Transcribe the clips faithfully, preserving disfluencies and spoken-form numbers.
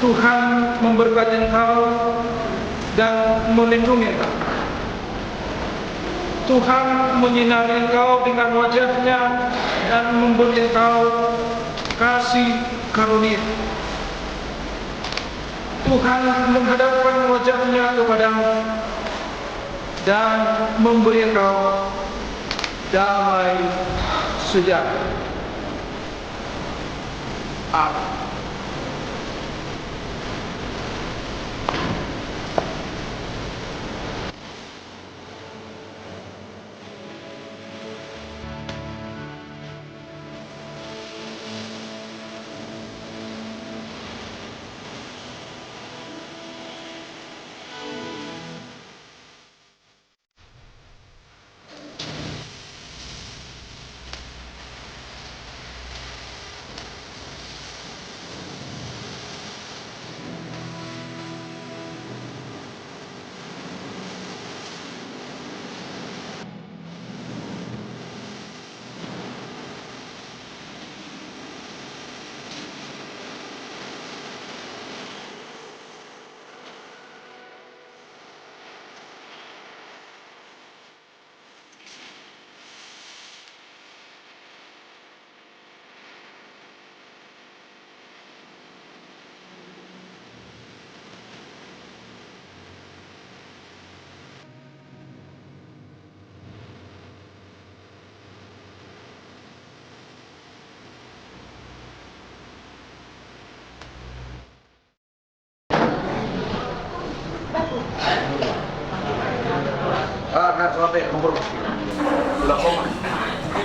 Tuhan memberkati engkau dan melindungi engkau. Tuhan menyinari engkau dengan wajah-Nya dan memberi engkau kasih karunia. Tuhan menghadapkan wajah-Nya kepadamu dan memberi engkau damai sejahtera. Amin.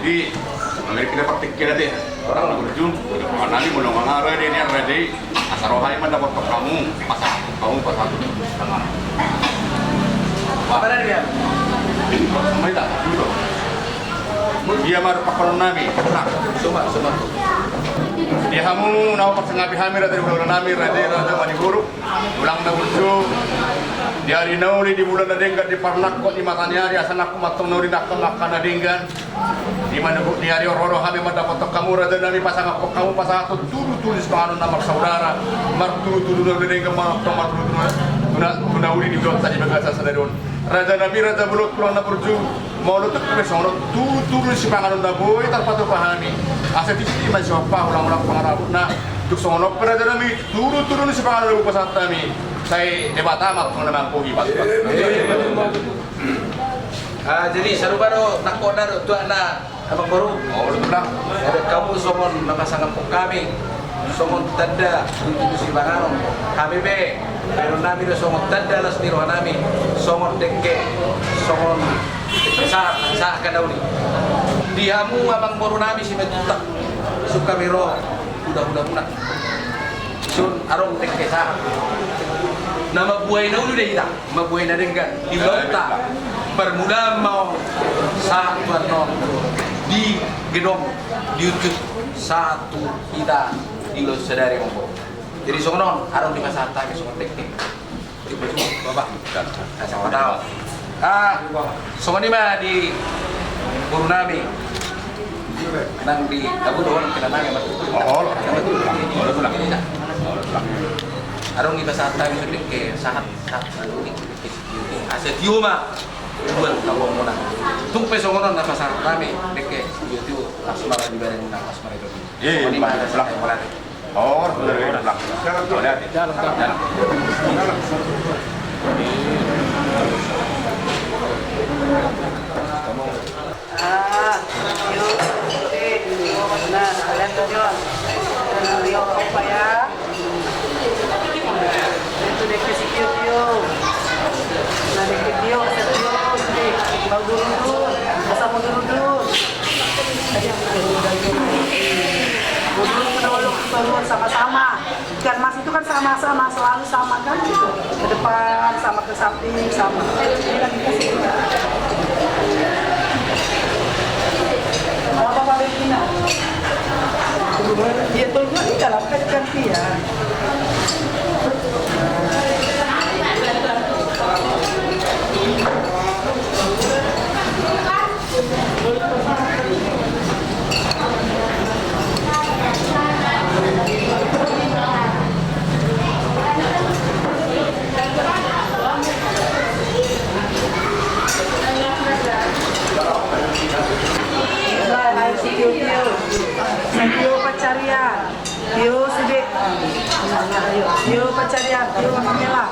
Jadi, Amerika na partingkian ate. Orang na burju, udah pangan nami, mau nongang arah deh, ini arah deh. Asa roha i ma dapothon hamu, pasahathon hamu, pasahathon hamu. Apa tadi dia? Ini, sama itu, dulu. Dia ma rupakhon nami. Nah, suma, suma. Di hamu na huparsangapi hami, raja ni hulahula nami, raja, raja Malihurup. Tulang na burju, di ari na uli, di bulan na denggan, di parnangkok ni mata ni ari, asa nangkok ma antong na uli nangkok angka na denggan. Di manogot ni ari on ro do hami mandapothon hamu, raja nami, pasangaphon hamu, pasahathon tudutudu ni sipanganon na marsaudara, martudutudu na uli denggan, manongtong martudutudu na, tu na, tu na uli di ulaonta di bagasan sadari on. Raja nami, raja bolon, tulang na burju, molo tung pe songon on tudutudu ni sipanganon na boi tarpatupa hami, asa disi ma disi on pahulang-ulang pangarahutna. Tung songon on pe, raja nami, tudutudu ni sipanganon na boi pasahat hami, sai Debata ma antong na manggohi. Ah, jadi sarupa do nangkokna dohot tuakna, amangboru. Olo, tulang. Jadi hamu songon na pasangaphon hami songon tanda tudutudu ni sipanganon, hami pe bahenon nami do songon tanda las ni roha nami, songon dengke, songon dengke sahat, sahat angka na uli. Di hamu amangboru nami Simanjuntak, dison hami ro hulahula muna. Dison adong dengke sahat na mambuhai na uli do hita, mambuhai na denggan di ulaonta. Parmulaan ma on sahat tu annon, di gedong, di uncut, sahat tu hita di ulaon sadari, amangboru. Jadi songon on, adong dipasahat hami songon dengke. Cukup, cukup, Bapak. Sama tahu. Ah, songon i ma di boru nami nang di Tabu dohot kena nang. Olo, olo, tulang. Olo, tulang. Adong dipasahat hami songon dengke sahat, sahat, sahat. Asa tio ma buat tabo muna. Tung pe songon on na pasahat hami dengke, tio-tio las ma di badan, las ma di badan. Iya, iya, songon i ma, tulang. Olo, tulang. Olo, ate. Jalan, jalan. Ah, yo, eh, nah, kalian tuh, Jon. Nah, yo, apa ya? Itu dengke si tio-tio. Nah, dengke tio, asa tio, sedih. Mau dulu, dulu. Asa mau dulu, dulu. Mau dulu, dulu, sama-sama. Ikan mas itu kan sama-sama, selalu sama kan, gitu. Ke depan sama, ke samping sama. Ini kan dikasih. Kalau Bapak Regina, dia tolong di dalam kan, kan dia. Yo, pancarian, yo, mamela.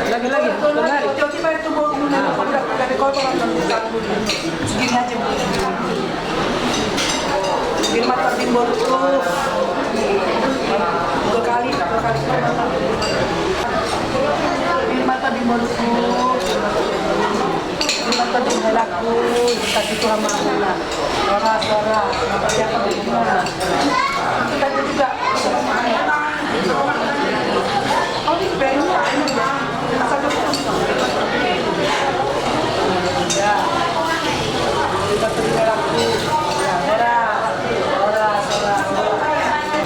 Lagi, lagi. Lagi. Segini aja, Bu. Segini mata bimbol tuh. Dua kali, dua kali. Segini mata bimbol tuh. Segini mata bimbol aku. Kasih Tuhan maaf. Suara, suara. Apa siapa di rumah? Kita juga.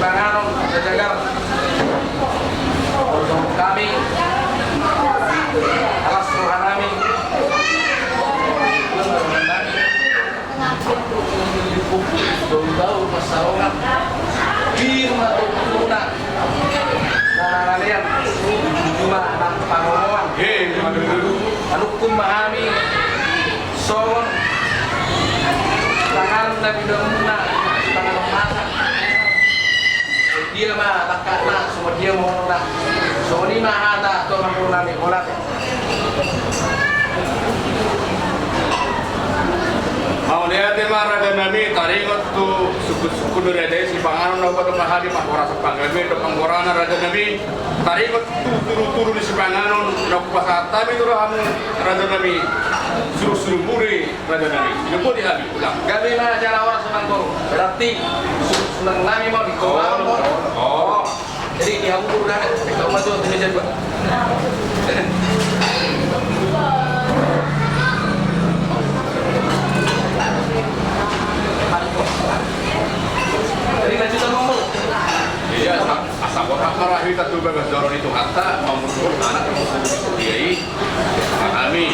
Panganon jajagar. Kami alas roha nami. Dong tau pasaongan. Pir ma tongtungna. Na na lean. Cuma na pangomoan. He, cuma dulu. Anukkun ma hami. Songon. Tangan na bidamuna. Tangan mata. Dia ma lakatna, songon dia ma honona. Songon i ma hata, tu amangboru nami, holan. Mauliate ma raja nami, taringot tu sungkun-sungkun ni raja i, sipanganon na hupasahat hami, ma horas panggabean dohot panggorahon raja nami, taringot tu turu-turu ni sipanganon na hupasahat hami tu hamu raja nami, suruh-suruh muri raja nami. Jumpa di hami ulang. Gabe ma jala horas amangboru. Berarti su-, sunang nami ma di kau. Oh. Jadi di hamu guru dana, kau maju di meja dua. Jadi lanjut sama umur. Iya, asa borhat ma roha hita tu bagas joro ni Tuhanta, mamuruk anak, mamuruk dia i. Hami.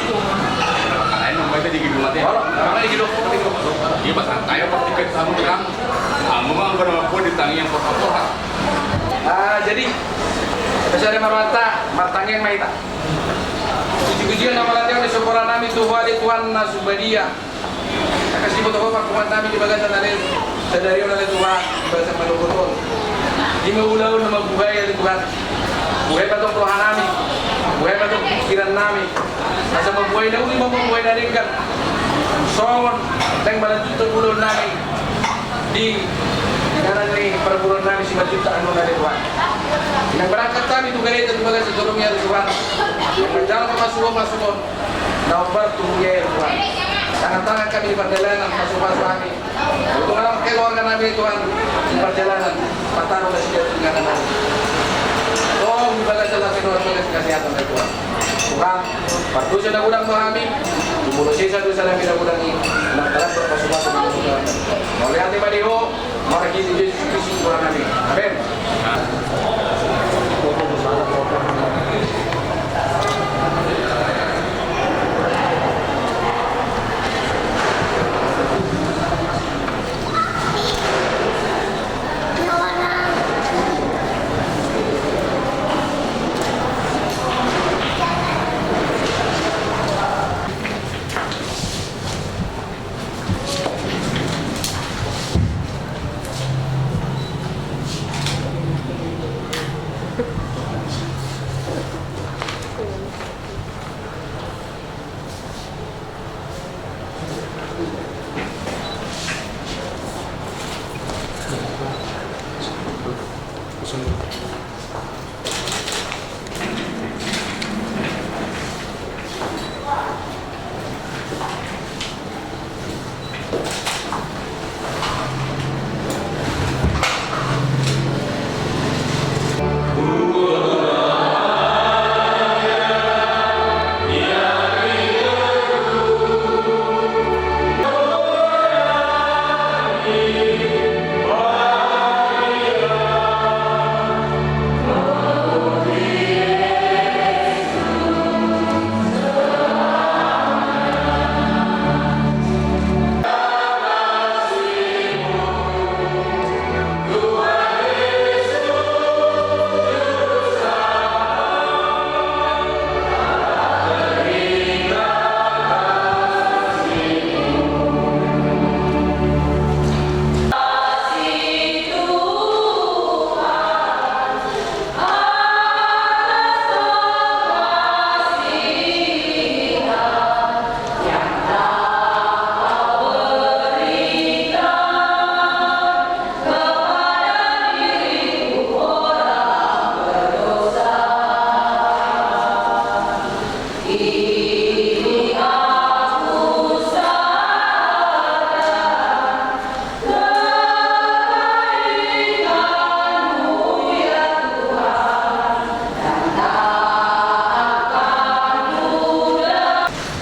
Kalain mambaca di gedung mate. Kalau di gedung. Iya, pas saya pas tiket sama bilang, kamu mah bukan apa di tangiang kota-kota. Ah, jadi, bisa ada marmata, martangiang ma hita. Puji-pujian na mauliate on disomba nami tu Ho ale Tuhan na supadia. Angka siboto ho parpunguan nami di bagasan ale sadari on ale Tuhan, di bagasan manogot on. Di ma ulaon na mambuhai ale Tuhan. Buhai ma tong roha nami, buhai ma tong pikiran nami. Asa mambuhai na uli ma mambuhai na denggan. Songon naeng malanjut tu ulaon nami. Di dalan ni parboruon nami Simanjuntak annon ale Tuhan. Naeng berangkat hami tu gareta tu bagasan joro-Mu ale Tuhan. Manjalo ma pasupasu-Mu. Na hombar tu huria i ale Tuhan. Tangan-tangan hami di pardalanan, pasupasu hami. Untung anak keluarga nami Tuhan di pardalanan. Pataru na sidia tu inganan nami. Tong di bagasan las ni roha, di bagasan kesehatan ale Tuhan. Tuhan, pardosa na godang ma hami. Tumolo sesa dosa nami na godang i. Nang dalan pasupasu-Mu Tuhan. Mauliate ma di Ho. Marhite Jesus Kristus Tuhan nami. Amen.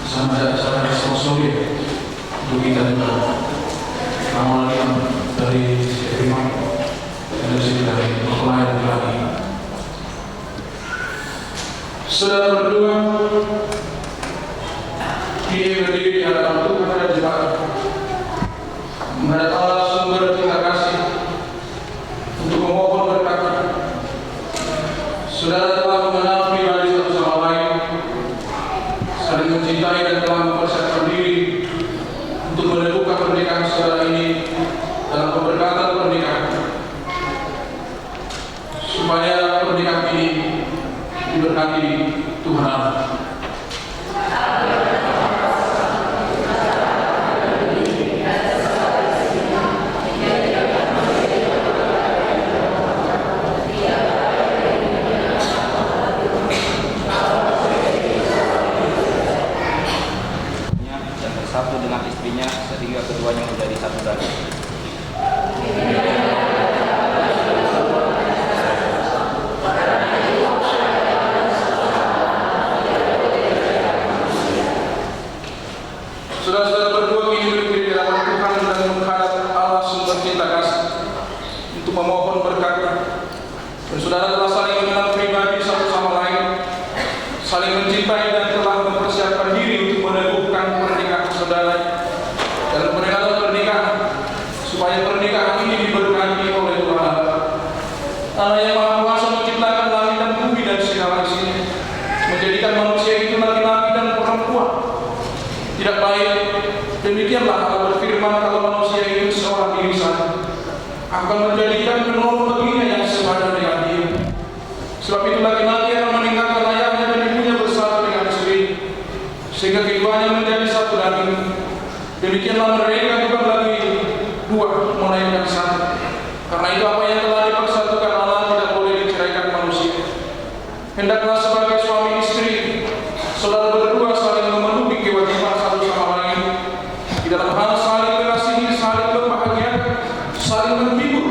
Sama ada acara sponsor ya, untuk kita juga. Nama lagi dari si Firman, dari si dari pelayan kami. Saudara berdua, kini berdiri di hadapan Tuhan dan Jemaat, menghadap Allah sumber cinta kasih untuk memohon berkat. Saudara telah mengenal pribadi satu sama lain, saling mencintai dan telah mempersiapkan diri untuk meneguhkan pernikahan saudara ini dalam pemberkatan pernikahan. Supaya pernikahan ini diberkati Tuhan Allah. Dan bersatu dengan istrinya sehingga keduanya menjadi satu darah. Saudara-saudara berdua kini berdiri di hadapan Tuhan dan menghadap Allah sumber cinta kasih untuk memohon berkat-Nya. Dan saudara telah saling mengenal pribadi satu sama lain, saling mencintai dan telah mempersiapkan diri untuk meneguhkan pernikahan saudara dalam perhelatan pernikahan, supaya pernikahan ini diberkati oleh Tuhan Allah. Allah yang Maha Kuasa menciptakan langit dan bumi dan segala isinya, menjadikan manusia itu laki-laki dan perempuan. Tidak baik. Demikianlah Allah berfirman, kalau manusia itu seorang diri saja, Aku akan menjadikan penolong baginya yang sepadan dengan dia. Sebab itu laki-laki akan meninggalkan ayahnya dan ibunya, bersatu dengan istrinya, sehingga keduanya menjadi satu daging. Demikianlah mereka bukan lagi dua, melainkan satu. Karena itu apa yang telah dipersatukan Allah tidak boleh diceraikan manusia. Hendaklah sebagai suami istri, saudara berdua saling memenuhi kewajiban satu sama lain di dalam hal saling mengasihi, saling membahagiakan, saling menghibur,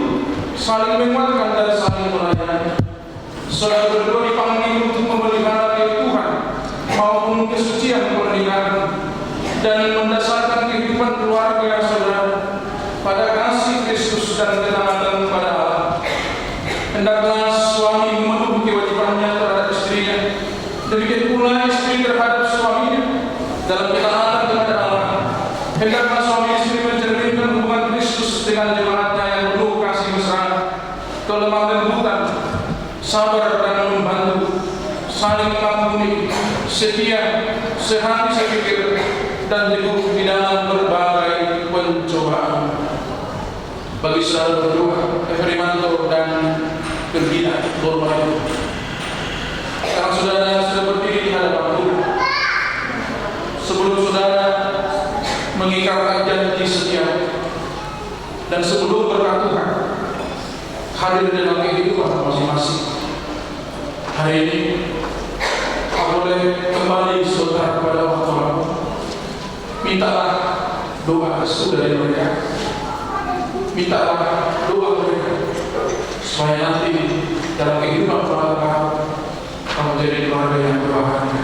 saling menguatkan, dan saling melayani. Saudara berdua dipanggil untuk memelihara keutuhan maupun kesucian pernikahan dan mendasarkan kehidupan keluarga saudara pada kasih Kristus dan Kelemah lembutan, sabar dan membantu, saling mengampuni, setia, sehati sepikir, dan teguh di dalam berbagai pencobaan. Bagi saudara berdua, Efrimanto dan Georgina, Bormanto. Sekarang saudara sudah berdiri di hadapan Tuhan. Sebelum saudara mengikat janji setia, dan sebelum berkat Tuhan hadir dalam kehidupan masing-masing, hari ini, kau boleh kembali saudara kepada orang tuamu. Mintalah doa restu dari mereka. Mintalah doa mereka, supaya nanti dalam kehidupan keluarga kau menjadi keluarga yang berbahagia.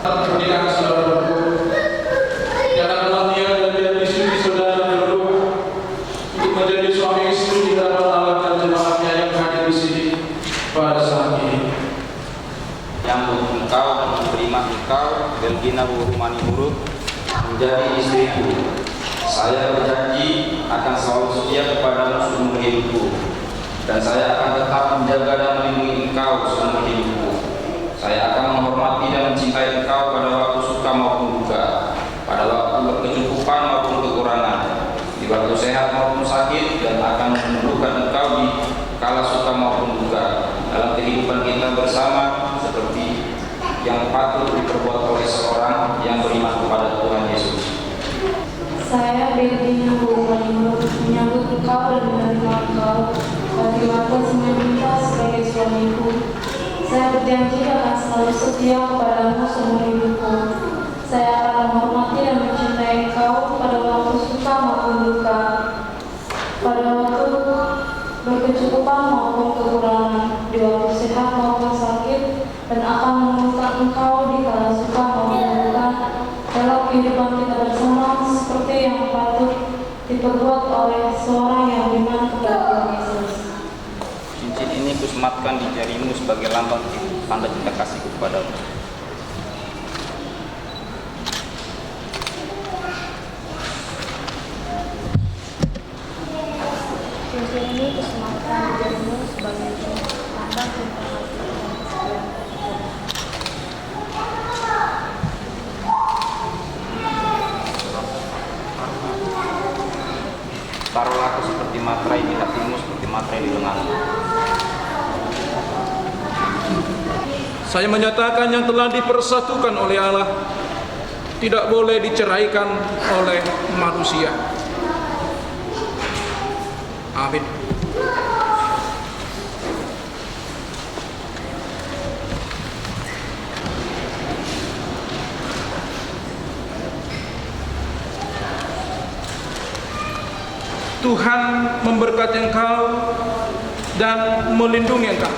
Pernikahan saudara berdua. Jangan kematian dan janji suci saudara berdua untuk menjadi suami istri di hadapan Allah dan jemaatnya yang hadir di sini pada saat ini. Menyambut engkau dan menerima engkau, Georgina boru Manihuruk, menjadi istriku. Saya berjanji akan selalu setia kepadamu seumur hidupku, dan saya akan tetap menjaga dan melindungi engkau seumur hidupku. Saya akan menghormati dan mencintai engkau pada waktu suka maupun duka, pada waktu berkecukupan maupun kekurangan, di waktu sehat maupun sakit, dan akan menundukkan engkau di kala suka maupun duka dalam kehidupan kita bersama, seperti yang patut diperbuat oleh seorang yang beriman kepada Tuhan Yesus. Saya, Georgina boru Manihuruk, menyambut engkau dan menerima engkau, Efrimanto Simanjuntak, sebagai suamiku. Saya berjanji akan selalu setia kepadamu seumur hidupku. Saya akan menghormati dan mencintai engkau pada waktu suka maupun duka, pada waktu berkecukupan maupun kekurangan, di waktu sehat maupun sakit, dan akan menundukkan engkau di kala suka maupun duka dalam kehidupan kita bersama, seperti yang patut diperbuat oleh seorang yang beriman kepada Tuhan Yesus. Cincin ini kusematkan di jarimu sebagai lambang tanda cinta kasihku kepadamu. Cincin ini kusematkan di jarimu sebagai tanda cinta kasih dan kesetiaan. Taruhlah aku seperti materai di hatimu, seperti materai di lenganmu. Saya menyatakan yang telah dipersatukan oleh Allah tidak boleh diceraikan oleh manusia. Amin. Tuhan memberkati engkau dan melindungi engkau.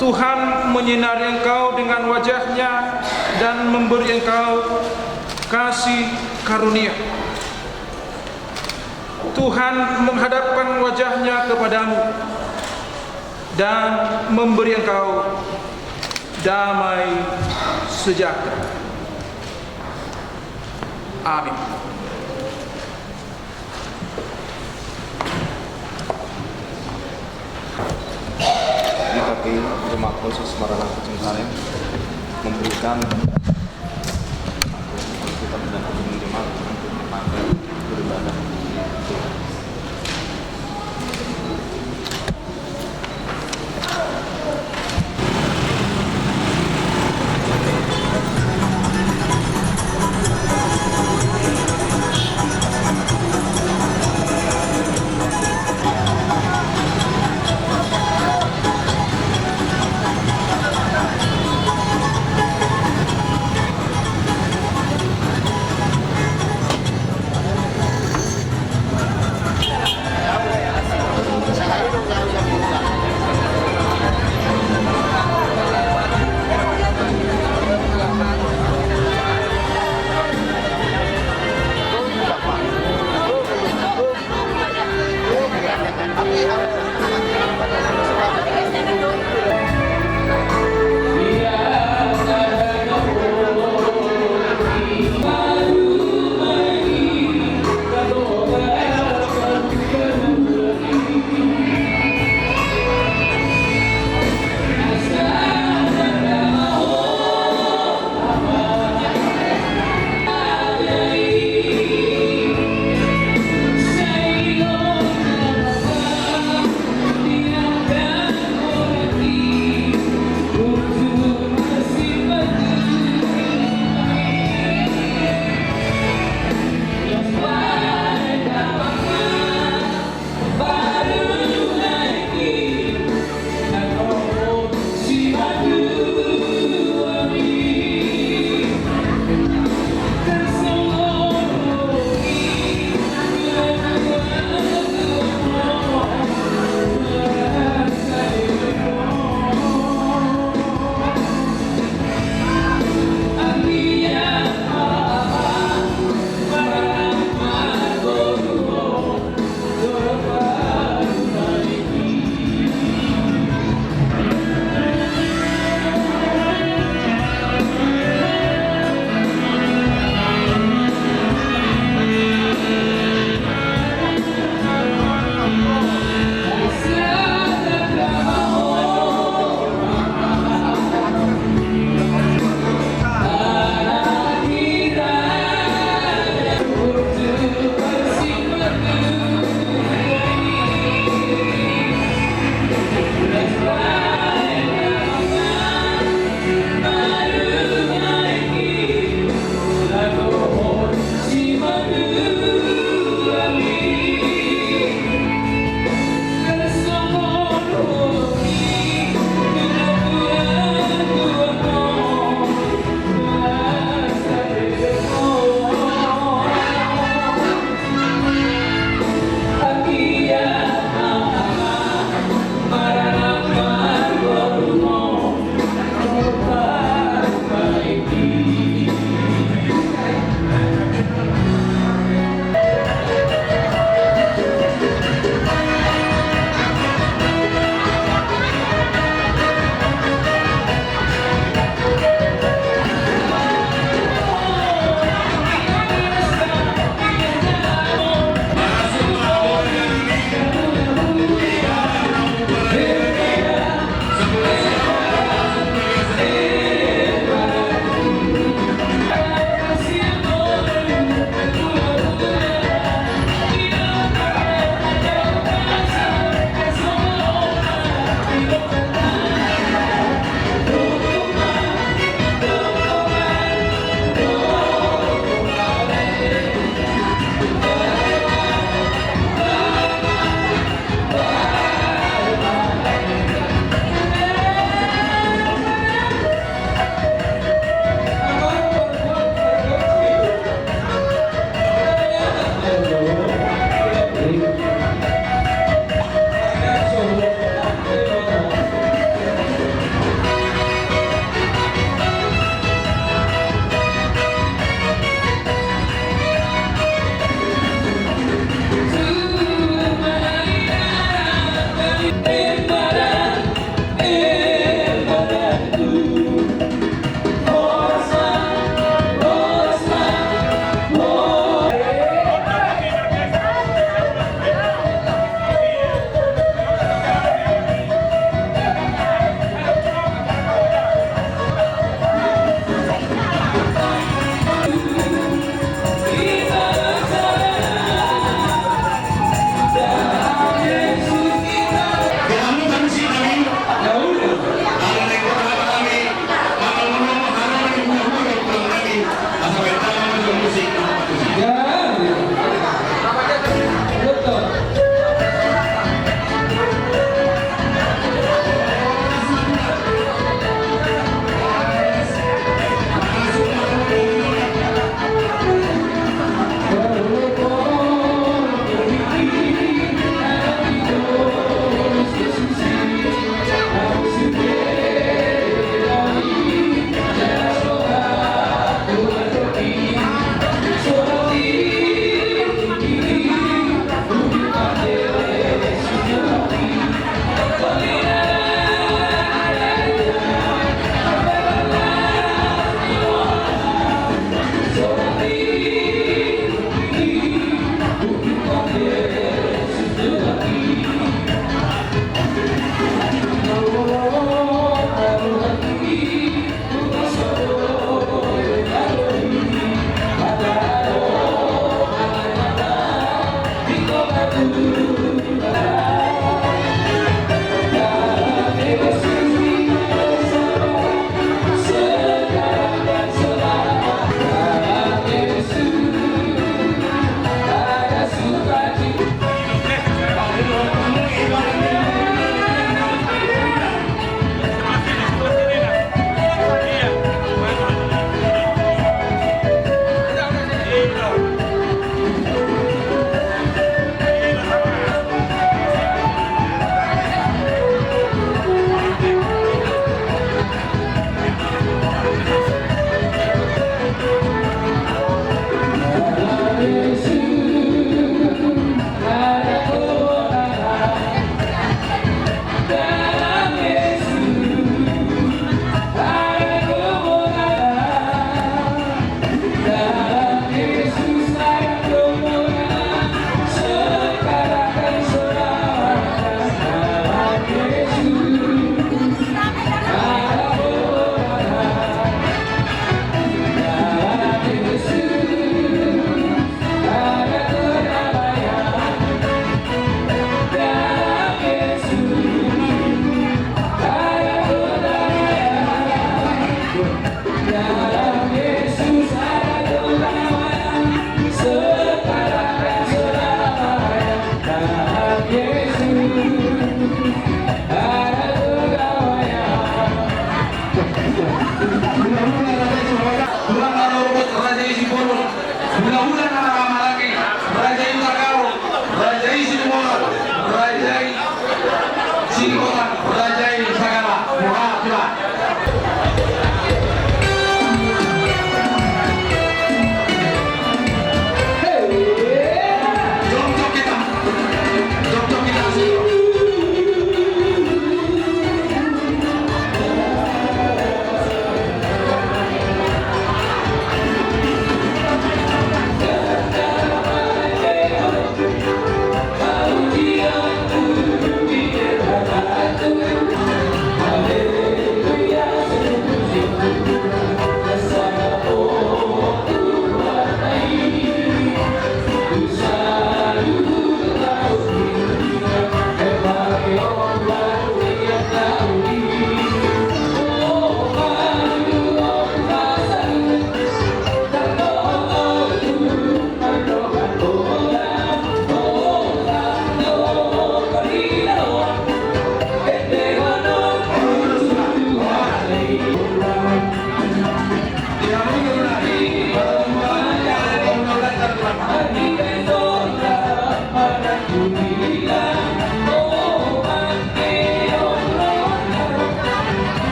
Tuhan menyinari engkau dengan wajah-Nya dan memberi engkau kasih karunia. Tuhan menghadapkan wajah-Nya kepadamu dan memberi engkau damai sejahtera. Amin. Ini K P I Jemaat Polsek Semarang Cengkareng memberikan kita mendampingi jemaat untuk dipakai beribadah.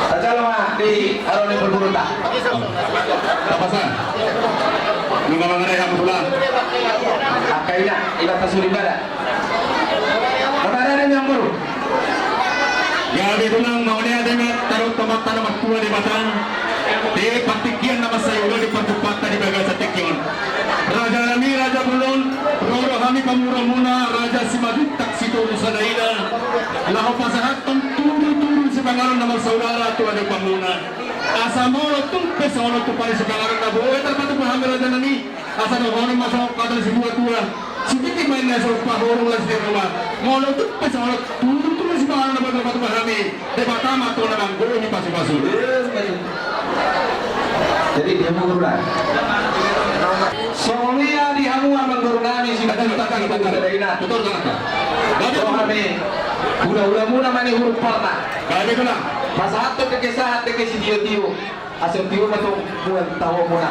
Tajalo ma di aro ni pulburunta. Tapasan. Nunga mangarai hamu tulang. Angka ina, ina pasuri bada. Gabe tulang, mauliate ma tarup tomat tano matua di batang. Di partingkian na mansai ula di partumpakta di bagasan tingki on. Raja nami, raja bolon, ro do hami pamoruonmuna, raja Simanjuntak Sitolu Sadaina. Laho pasahathon tudutudu sipanganon na marsaudara tu adopanmuna. Asa molo tung pe songon on tu pari sipanganon na boi tarpatupa hami raja nami. Asa dohonon ma songon hata ni situatua. Sititi ma inna so pahorong las di ruma. Molo tung pe songon on tudutudu sipanganon na boi tarpatupa hami. Debata ma tona manggohi pasupasu. Jadi dia mau berulang. Songon i ma di hamu amangboru nami Simanjuntak Sitolu Sadaina. Betul kan? Ro hami hulahulamuna ma ni huruk parna. Pasahathon dengke sahat dengke sitiotio. Asa tio ma tong mual tahuonmuna.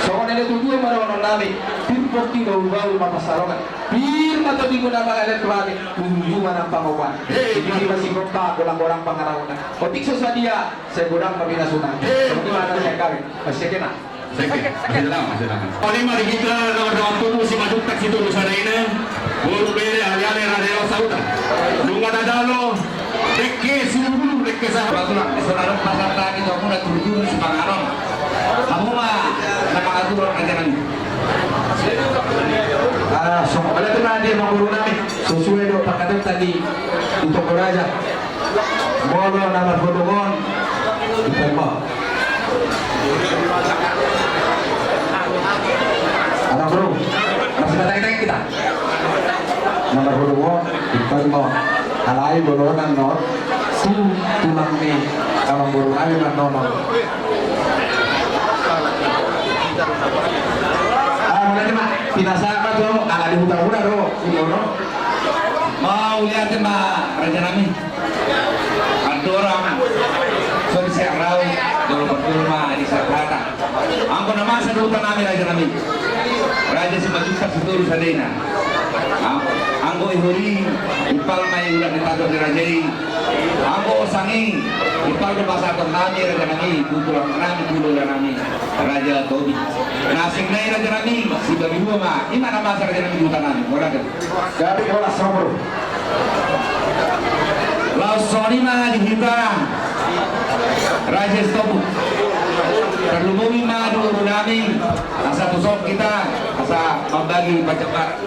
Songon i na tutu ma dohonon nami. Pir pongki bahulbahul ma pansalongan. Pir ma tondimuna mangalehon tu hami. Ujung ma nang pangomoan. Sititi ma sigompa golanggolang pangarahutna. Otik so sadia. Sai godang ma pinasuna. Songon i ma na sian hami. Masih kena. Seke. Masih tenang, masih tenang. Songon i ma di hita na mardongan tubu Simanjuntak Sitolu Sadaina. Boru bere aleale raja dewasa huta. Nunga tajalo. Dengke sibulubulu dengke sahat. Patulak di songon on pasahat hami tu hamuna tudutudu sipanganon. Hamu ma Apa aturan acara ini? Ah, so, oleh tu nanti mau guru nami, sesuai do pakatan tadi untuk raja. Molo na marhodongon, ipai ma. Apa, bro? Masih batai-tai kita. Na marhodongon, ipai ma. Alai bolona non tu tulang ni amangboru nami ma non. Ah, mulai ma. Pinasahat ma tu, ala di huta-huta do, si Bono. Mauliate ma, raja nami. Andorang so di siak rau, jolo parjolo ma di siak hata. Anggo na masa do huta nami, raja nami. Raja Simanjuntak Sitolu Sadena. Anggo, anggo i hori, impal ma i ulaon ni tado ni raja i. Anggo osang i, impal do pasahaton nami, raja nami, tu tulang nami, tu lola nami, Raja Tobi. Na asing nai, raja nami, sibabi dua ma, i ma na masa, raja nami, di huta nami. Mauliate. Jadi, horas, Bro. Laos songon i ma di hita, Raja Sitompul. Tarlumobi ma di boru nami, asa tu son hita, asa mambagi pancambar.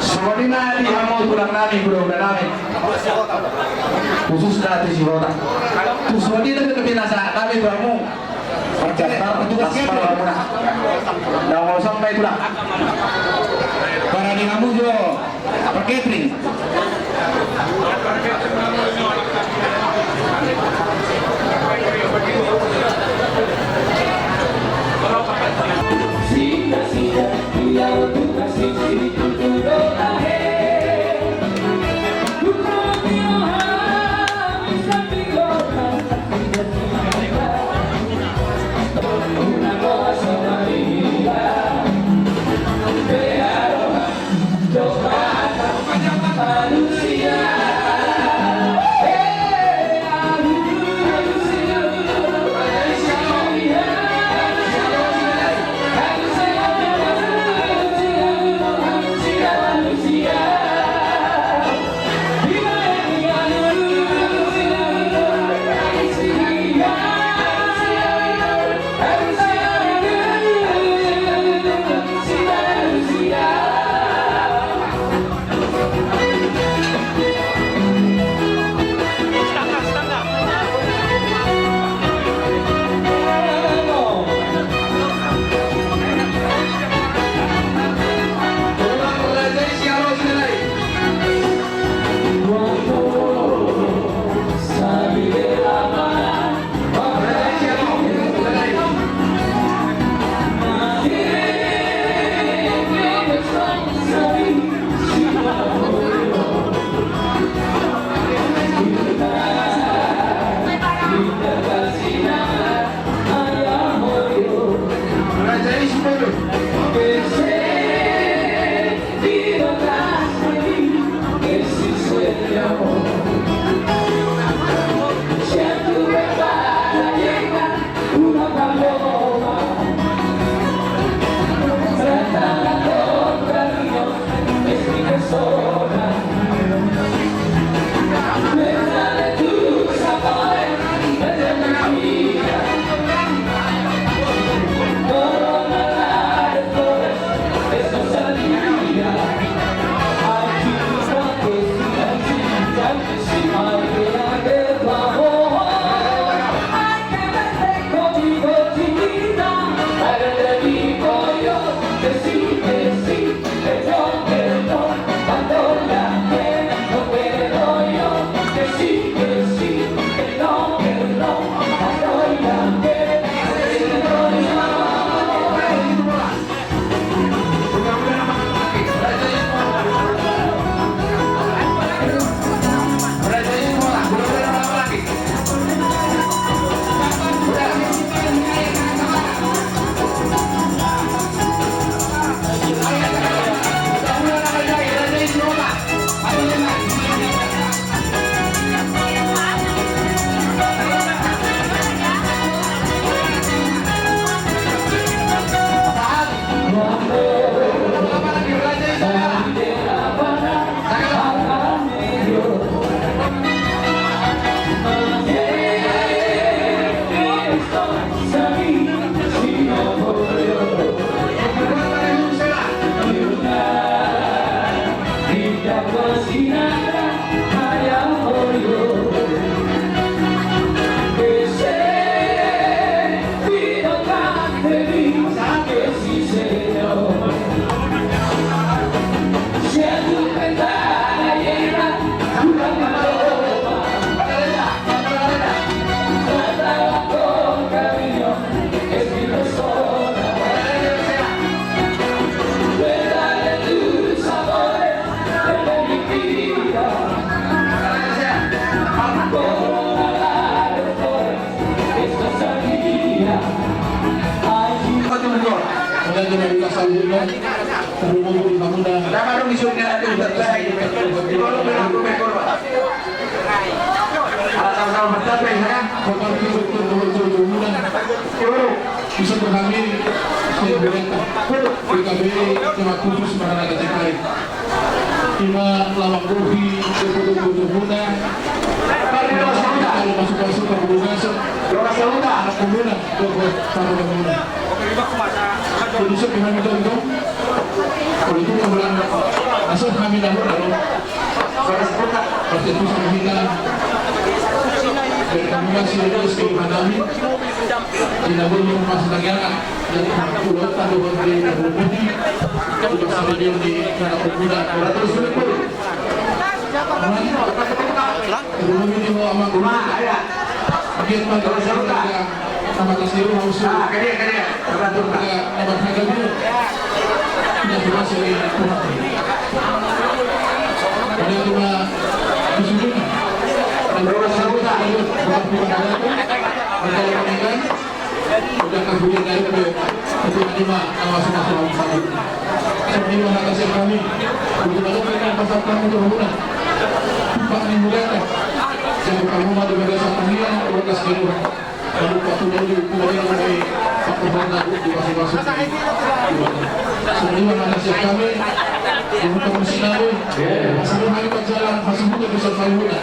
Songon i ma di hamu tulang nami, hulahula nami. Khususna di Sihota. Tu son i do pinasahat nami tu hamu. Pancambar, tugas aspal, catering. Hamuna. Ndang osang ma i, tulang. Parading hamu jo. Catering. Dari Kasaluhutna, terhubung di Pamuda. Nama dong isuknya nanti udah baik. Kalau bilang aku mekor, Pak. Ala sama-sama bercapai, ya. Kota Timur, Timur, Timur, Timur. Bisa berkami, saya berkata, P K B, terima khusus Maranatha Cengkareng. Ima lawan kopi, kopi, kopi, kopi, muna. Kalau masuk-masuk ke Bulunaso, anak muna, kopi, kopi, muna. Jadi, saya kami contoh, kalau itu kemudian, asal kami dahulu, lalu, kalau seputar, pasti itu kami dah, dari kami masih ada, sekitar kami, tidak boleh masuk lagi, anak. Jadi, aku, kalau tak ada, kalau tak ada, kalau tak ada, kalau tak ada, Udah kan hujan dari itu. Itu lima, nama semua orang. Semua hak asal kami. Untuk ada mereka pasal kami turun. Pak Minggu datang. Saya bukan rumah di Medan Satria, Kota Semarang. Lalu Pak Tuhan di Tuhan yang kami. Pak Tuhan aku di masing-masing. Semua hak asal kami. Untuk musik kami. Semua hari berjalan, masih butuh bisa Pak Yuda.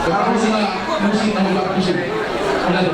Karena musik, musik nama Pak Tuhan. Ada.